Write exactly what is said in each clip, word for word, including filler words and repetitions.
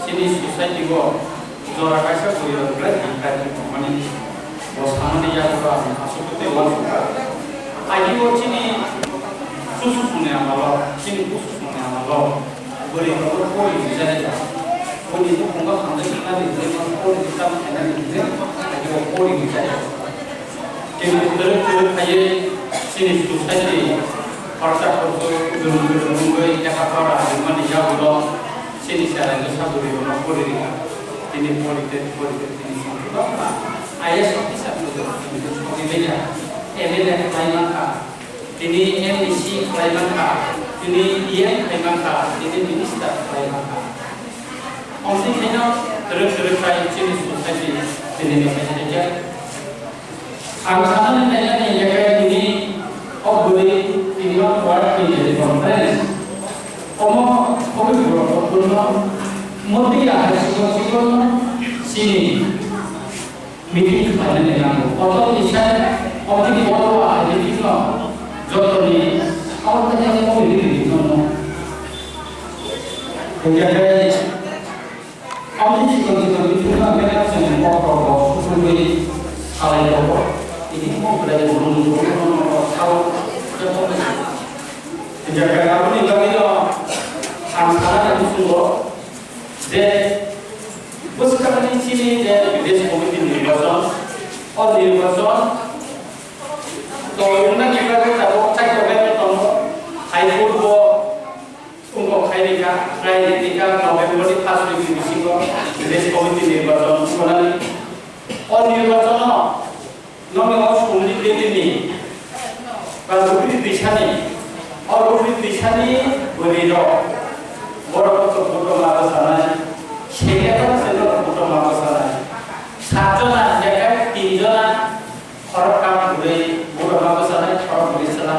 Chini society o jora kaisa bwrwi rok belai himkhe tongmani bo samani yago ang aswk tei uansukha. Agibo chini chuchusongni amalo, chini buchusongni amalo bwrwi rok pori rijani. Boni nukhungo hamjak khnani hwnwi pori rijak khainani hwnwi agibo pori rijani. Chini kwrwk kwrwk khaiwi chini society khoroksa khoroksa kwrwng kwrwng wngwi lekha pora rimani yagulo chini chwrairok sabwi rwno pori rwkha. Tini pori tei pori tei tini chwng kwbangma I A S officer no chwng tini sogwi manya, M L A khlai mankha, tini M D C khlai mankha, tini E M khlai mankha, tini minister khlai mankha. Omtwi khaino kwrwk kwrwk khai chini society tini no khaina khe. Ang sanani nainani hingkhe tini o bwrwi tini o ward ni je conference. Omo hobwi borok rokno motwi ahai sikon sikon chini meeting khlainani nango. Kotor ni sai omtwi borok ahai meeting no jotoni abo khe omo meeting no. Hingkhe Aboni sikon sikon bisingo khe chwng kokrok rok sukrubwi salai tongo. Tini bo belai burung burung no sao khe bo. Hingkhe aboni bagwino ang sana khe muchungo je bwskangni chini je village committee nirbachon, o nirbachon tongna ni bagwi tabuk chaito bai tongo. Hai purbo Wngkok khairika, khlairika November ni first week ni bisingo village committee nirbachon wngkha nani. O nirbachono nono o Sumli Valley ni ba Rupri Twisani, o Rupri Twisani bwrwi rok, borok rok vote rok ma bwchanai, sengya rok se vote rok ma bwchanai, sat jona hingkhe tin jona, Khoroktham bwrwi, borok ma bwchanai khorok bwrwi chwla,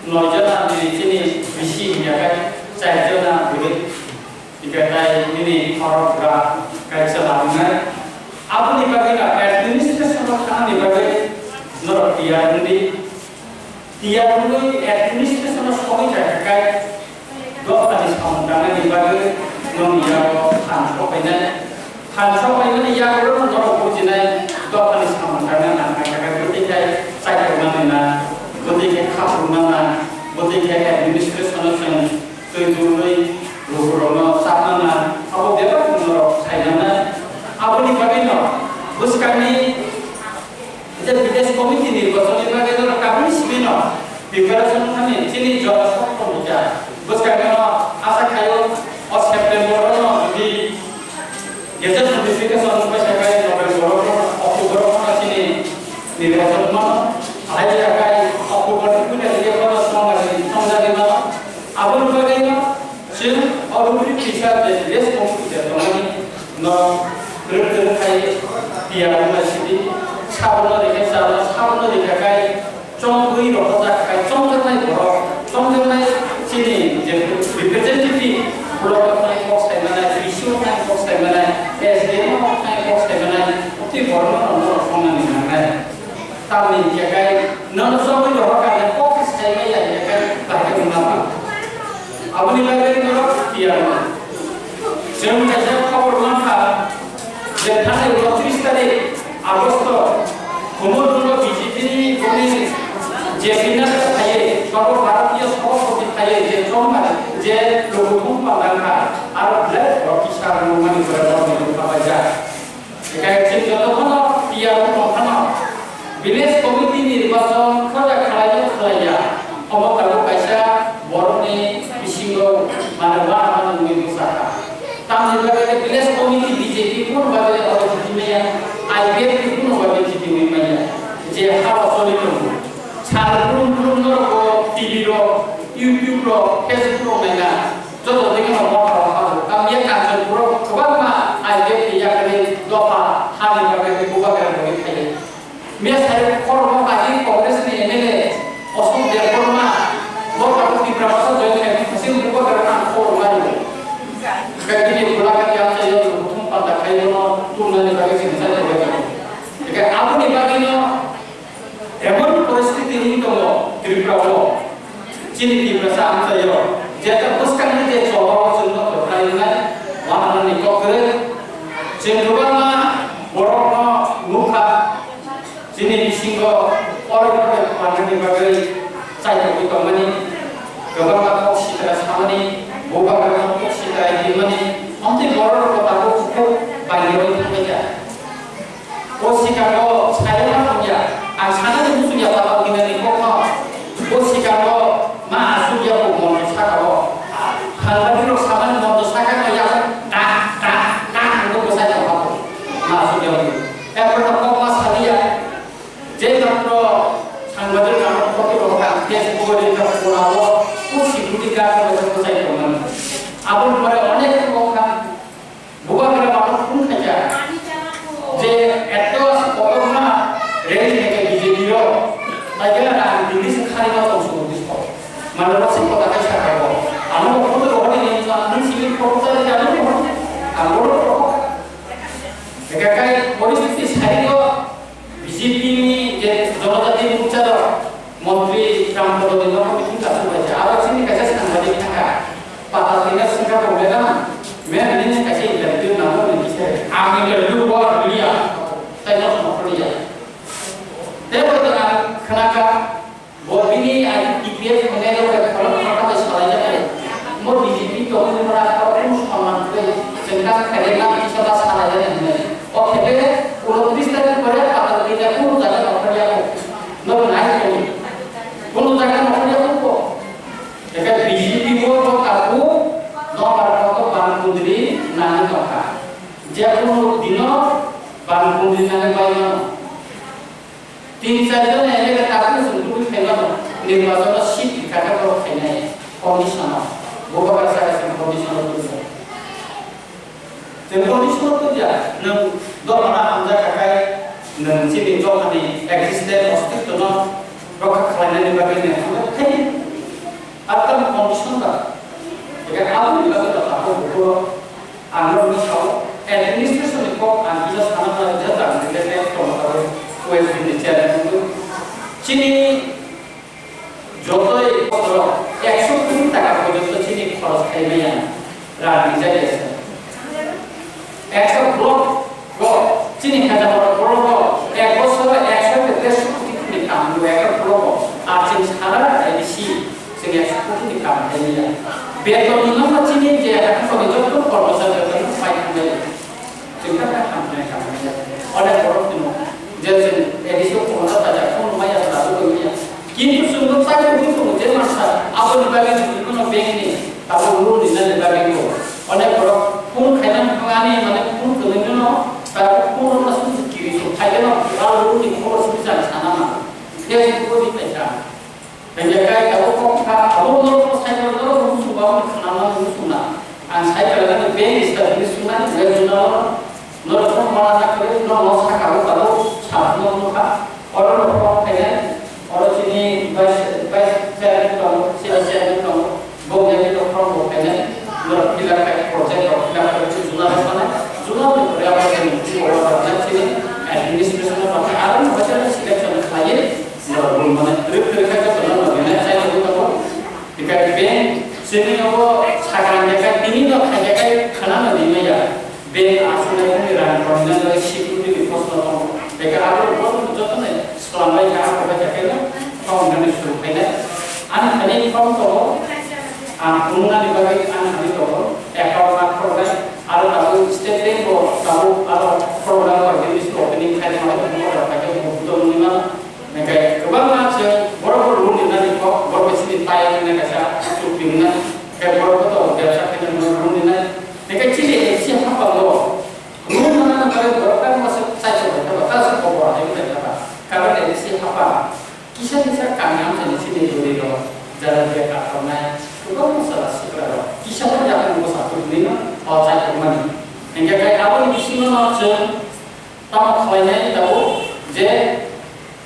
noi jona nini chini bisi hingya khe char jona bwrwi, hingkhe tai nini khorok bwra kaisa lamunai. Aboni bagwi no administration o thangnani bagwi norok tiyar wngdi. Tiyar wngwi administration o sogwi kha khe Dophani samung tangnani bagwi nokni yago phan sok painai. Phan sok painani yago norok bujinai dophani samung tangna nangkha khe bwtwi khe chaitok nangna, bwtwi khe khapuk nangna, bwtwi khe administration-o chwng twi dulwi lukurokno chapnangna, abo bebak norok sainanai. Aboni bagwino bwskangni je village committee nirbachonni bagwi norok tabukni simi no preparation wngmani chini jora sok tongo kha. Bwskangno asa khaio o September o no jodi gazette notification wngpai kha khe November o no, October o no chini nirbachon wngmano. Ahai kha khe October ni puila dige phano songmani songjagwi mano. Aboni bagwi no Chwng o rubri kisa je village committee je tongmani no rwk rwk khai tiyar wngma sidi, sabono rikhe chalo, sabono rikha khai chongwi rohorjak khai chongjaknai borok, chongjaknai chini je representative, block o thangwi kok saimanai, D C o thangwi kok saimanai, S D M o thangwi kok saimanai, tei borokno norok songnani nangnai. Tamni hingkhe khe nono chongwi rohorkha khe kok sai maya hingkhe khe bahai wngma ba. Aboni bagwi norok tiyar wng. Chwng kaisa khobor mankha je thani uno tris tarik Agosto Kumudungo B J P ni boni je pinaka thaiwi Sarbo Bharatiya Sabhapati thaiwi je chongmani je logothum panda wngkha aro belai borok kisa wngmani borok rok ni wngkha bai jak. Hingkhe chwng joto phano tiyar wng tong phano village committee ni nirbachon khoja khlai-o khlai ya, omo tabuk kaisa borokni bisingo mane uanamani wngwi bwsa kha. Tamni bagwi village committee B J P kuno bagwi oro chiti maya, I P F T kuno bagwi chiti wngwi maya. Je hao choli tongo. Sal brum brum norok bo T V rok, YouTube rok, Facebook rok naina. Joto digi no mokha o habo. Tamo ya Kanchanpur o kwbangma I P F T yakarwi dopha hani bagwi bubagra bagwi phaiwi. Mia sai khorokma bagwi Congress ni M L A Ashok Debbarma bo tabuk Tipra Motha join khai bini simi bubagra ang khorokma rio. Khe bini bwlakati amchaio buthung panda khai bono tubunani bagwi chini chai tongwi tongo. Hingkhe aboni bagwino emon poristiti wngwi tongo Tripura o, chini Tiprasa amchaio, jeta bwskangni je choba o chwng Bubagra no kok sikai hinmani, omtwi borok rok tabuk kok bainirwi thangbaikha. O sikaro sairokma wngya, ang sanani muchungya pala hinani kokno. O sikaro ma asukya bo monto sakao. Thangbadirok samani monto sakano ya ta, ta, ta hwnwi bwsai tongkha bo. Ma asukya bo. Ekhono kokma saliya. Je matro sangbadik rok photo rok ang Facebook o ringjak phunao, o security guard rok bwsai tongmani. Aboni pore onek rok kha bubagra rok phone khaikha je eto kotorma rally khaikha B J P rok, taikhe ang Delhi se kharima tong sugo dispo. Mane rok se kota kai sakha bo. Ano photo rok ni nang sini photo ta jani ang borok rok. Ekakai poristiti sai rok. B J P ni je Jonojati Morcha rok montri Ram Padoni no meeting kasu bai je. Aro chini kaisa sangbadik thangkha. Pata tina singkha bo madam, ma'am nini kaisa interview nango nini kisa. Ang interview bo liya. Tai no no liya. Tei bo ang khnakha. Bo bini agi T P F hwnwi rok bai khorang khorang bai salai jani. Mo B J P tongwi mora khorang khorang sonman twi chengkang khairwi lang kisa ba salai jani hwnwi. O khe be unotris tarikh pore patal kisa kunu jaga nokharya ko. Nok nai ko. Kunu jaga nokharya ko. Eka B J P bo bo kaku no para ko ban kundri nani tongkha. Je kunu dino ban kundri nani bai mano. Tin char jon M L A tabuk chwng tubui khaimano, nirbachon o seat rikha khe borok khainai condition o, bo bwkha saka chwng condition o tubui. Chwng condition o tubya, nwng dophano hamjak kha khai nwng chini dophani existence, ostitto no rokha khlainani bagwi nwng hamjak khai. Aro tamni condition ba, eke aboni bagwi no tabuk buphuru ang norokno sao, administration ni kok ang kisa sana nai, jesa ang related tongma tabuk O S D ni chairman wngwi. Chini jotoi bosoro ekso koti taka porjonto chini khoros khai maya rang rijak ya se. Ekso block Bo, chini khaja borok borok bo, ek bosoro ekso te derso koti ni kam nw ekta borok bo, ar chini sara A D C, chini ekso koti ni kam khailiya. Beton ni nokha chini je hakhasoni jotto kormochari rok no pai thanglaio. Chini kha kha hamkrai kam khailiya. Onek borok ni nokha. Je chini A D C o khumota taja, khum maya taja, khum maya. Kintu chwng bo chai tongwi tongo je masa, aboni bagwi chwng bono bank ni tabuk loan rinani bagwi bo. Onek borok phone khaina wngkha ani, mane phone kwlwino tabuk phone rokno sumsok kiri sok khaikhe no tabuk loan ni khobor simi jani sana nango. Facebook o ri paikha. Hingkhe kai tabuk kok kha, abo norokno cycle norokno muchung ba, khna nani muchung na. Ang cycle ani bank ni statement swngnani web journal o. Norok phone mana na kwrwi, norok no saka o tabuk saphno wngkha. Oro no phone khainai, oro chini vice, vice chairman tongo, C S chairman tongo, bo belai no phone bo khainai. Norok fill up khai, project rok fill up khai, chini juna rok sanai, juna rok kore abo chini order rok nai chini administration rok aro no hotel selection khlaiwi norok room mane trip trip khai joto no rok nai chai rok tongo. Hikai bank chini abo sakang ya kai tini no khai ya kai khana no di maya. Bank aswk nai wngwi rang rwna bagwi security ni proshno tongo. Beka abo ni proshno joto nai swlamlai kha, abo bai kha khe no form nani suru khainai. Ani thani form tongo, ang phunuknani bagwi ani thani tongo, account ma khoroknai, aro tabuk State Bank bo tabuk aro khoroknai bai business opening khainai, order khaikhe bo buto wngwi mano. Hingkhe kwbangma chwng borok bo loan rinani kok, borok bai chini tai wngkha kaisa chukti wngkha, hingkhe borok bo tongo bebsa khainani loan rinai. Hingkhe chini A D C haphango loan rwna bagwi borok khe masa chaichok bai kha ba, ta se kobor hai bai kha ba. Karon A D C haphang kisa kisa kami amchaini chini bwrwi rok jara bia kakhornai kwbangma sara sikla rok kisa bo yakung bwsa tubunino o chaichokmani. Hingkhe khe aboni bisingo no chwng tamo khlainai tabuk je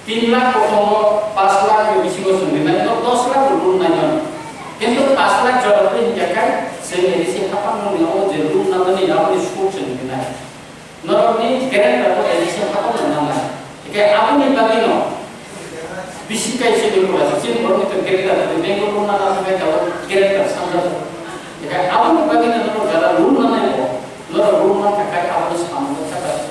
Tin lakh kothom o pash lakh ni bisingo chwng rinai, no dos lakh rw rwnai mano. Kintu pash lakh jora twi hinkhe khe chwng A D C haphang mani o je rw nanani aboni suk chwng rinai. Norokni guarantor bo A D C haphang no nangnai. Hinkhe aboni bagwi no bisi kai chini kula chini borokni to guarantor twi bank o rw nana thangwi tabuk guarantor sanjak. Hinkhe aboni bagwi no norok jara rw nanai bo norok rw man kha khai aboni samung kha.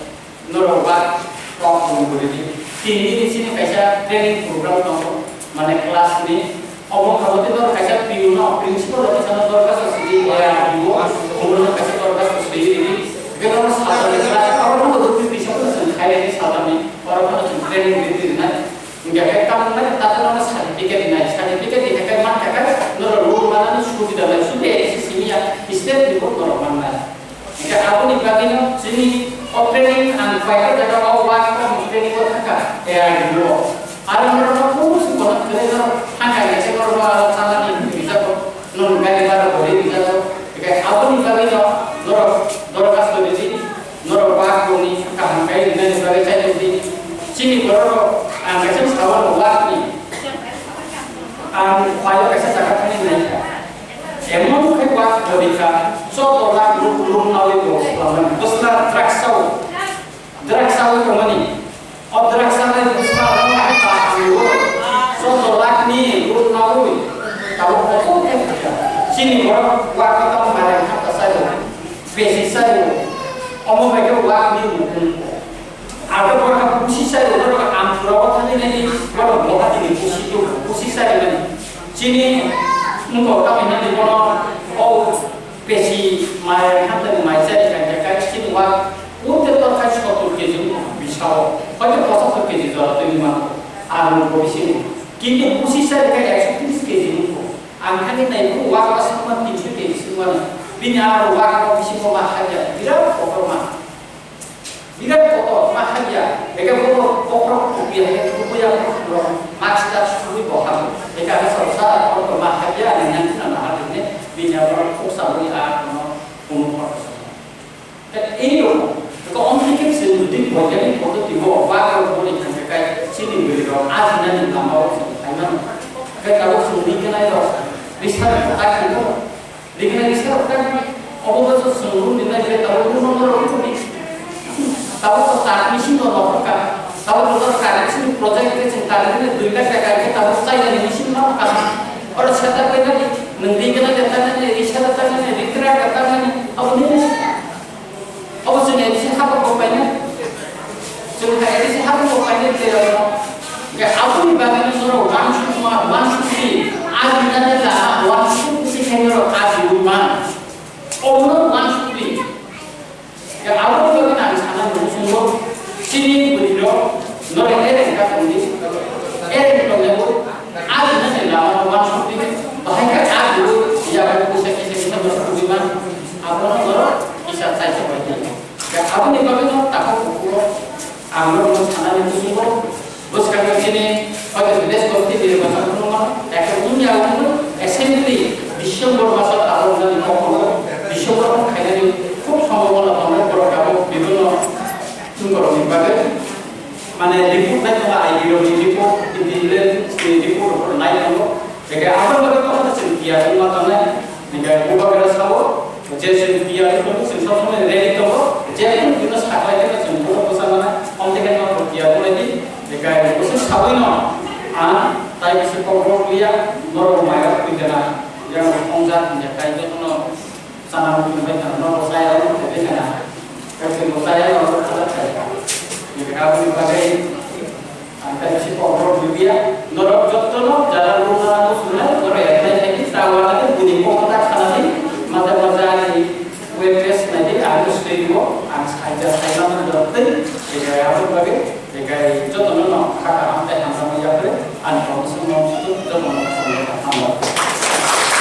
Norok ba kok bumung guri di. Tini ni sini kaisa training program tongo, mane class ni. Obo kabo tei norok kaisa P U no, principal officer no dorkhasto sidi. Aya bibo, khumulwng kaisa dorkar swrwi rwdi. Hwnkhe nono salnani khlai, oro phano dukhi twi sabo chwng khairokni salnani, oro phano chwng training rwdi rwnai. Hwnkhe khe tamni takhuk nono certificate rwnai, certificate rwkhe khe mankha khe norok rule manani subida lai, subida simi ya, state ni bo norok mannai. Hwnkhe aboni bagwino chini o training ang paikha jaga o work from training o thangkha, A R D O. Aro norokno kunu se kono kwrwi norok thangkha hwnkhe norokno aro chalani hwnwi rijago, norok gari bhara bo rijago. Hwnkhe aboni bagwino norok dorkhasto ridi, norok work rokni kaham khe rinani bagwi chaitokdi. Chini bororok ang kaisa sawano work ni, ang paio kaisa jaga thani naikha. Emon khe wak borikha, joto lakh ruk ruk nawi bo swlamani. Bwsla drugs o, drugs o tongmani. O drugs o nai bwsla rok nai ta thango. Joto lakh ni ruk nawi. Tabuk khe kok khe kha. Chini borok wak o tamo mare kha ta sai bo. Besi sai bo. Omo bai khe wak ni ruk ruk. Abo borok pusi sai, borok ang pura o thani nai, borok boha tini pusi tu, pusi sai nai. Chini mungko kami nani bono o pesi mai hamtani mai sai kai kai kai chini wa, ute to kai sotur K G mungko bisao, hoito pochattor K G jora twi mano, ang bo bisini. Kintu pusi sai kai ekso tris K G mungko. Ang thani nai bu wa wa sama tinso K G sing mano. Bini aro wa wa bisingo ma haya, birat kotor ma. Birat kotor ma haya, eke bo bokhorok tupi hai, tupi ya bokhorok, mask ta suri bo ha, eke ake sa sa kotor ma haya, ani nang na na ha ne, bini abo khuk sa bui a kono kono kotor. Ta ei rok, ko om thik se jodi boikani kotor tibo, ba ko boni thang kai, chini bui rok, a jina ni lama o hai man, kai ka bo suri ke nai rok, bisar ta ki ko, Dikhe nai risa rok kha, obo bo chwng room ni nai khe tabuk room no rw rw ni. Tabuk to tar machine no nokho kha. Tabuk to tar machine project khe chwng tar ni dui lakh taka khe tabuk chai nani machine no kha. Oro setup khe nani, nwng dikhe nai ta nani, risa ta nani, rikra ta nani, abo ni. Obo chwng A D C hapor bo painai. Chwng hai A D C hapor bo painai tei rokno. Hwnkhe aboni bagwino norok uansukma, uansukdi, ajinani lama uansukdi khe norok ajiwi man. Obono uansukdi. Hwnkhe aboni bagwino ang sana muchungo, chini bwrwirok norok ereng ka tongdi. Ereng tongnaio ajinani lama uansukdi. Bahai khe ajiwi yago kisa kisa kisa uansukdi man. Abono norok kisa chaisa bai di. Aboni bagwino takhuk bukhuk ang norokno sanani muchungo, bwskango chini hoito village committee ni rebajak phunukma, ekhe wngya wngwi assembly December maso tabuk nani kokolo December khainani khub sombhabona tongo, borok tabuk bibhinno wngkorokni bagwi. Mane report nai tongo, I D rokni report, intelligence ni report rok nai tongo. Hingke aboni bagwi tongmani chwng tiyar wngma tongnai. Hingke bubagra sao, je chwng tiyar wngwi tongo, chwng sob somoi ready tongo. Je kunu bino saklai khe chwng bono bwsa mano, omtwi khe norok tiyar wnglaidi. Hingke bwswk saui no ang tai bisi kok rok liya, norok mairok twi gana. Yang tongjak hingke tai jotono Sana mungkin bai khana, no rosai aro no bai khana. Kasi rosai aro no khala khai. Ni ka bini bagai, ang ta bisi kok rok bibiya. Norok jotto no jara runa no sunai, oro eknai khai di, ta wana de bini kok ta khana di, maja maja ni web page nai di, ang stay mo, ang sai ja sai ma no dot tei, ega abo bagai, ega jotto no no kha kha am tai ham ham ya pre, ang kong sung no joto no.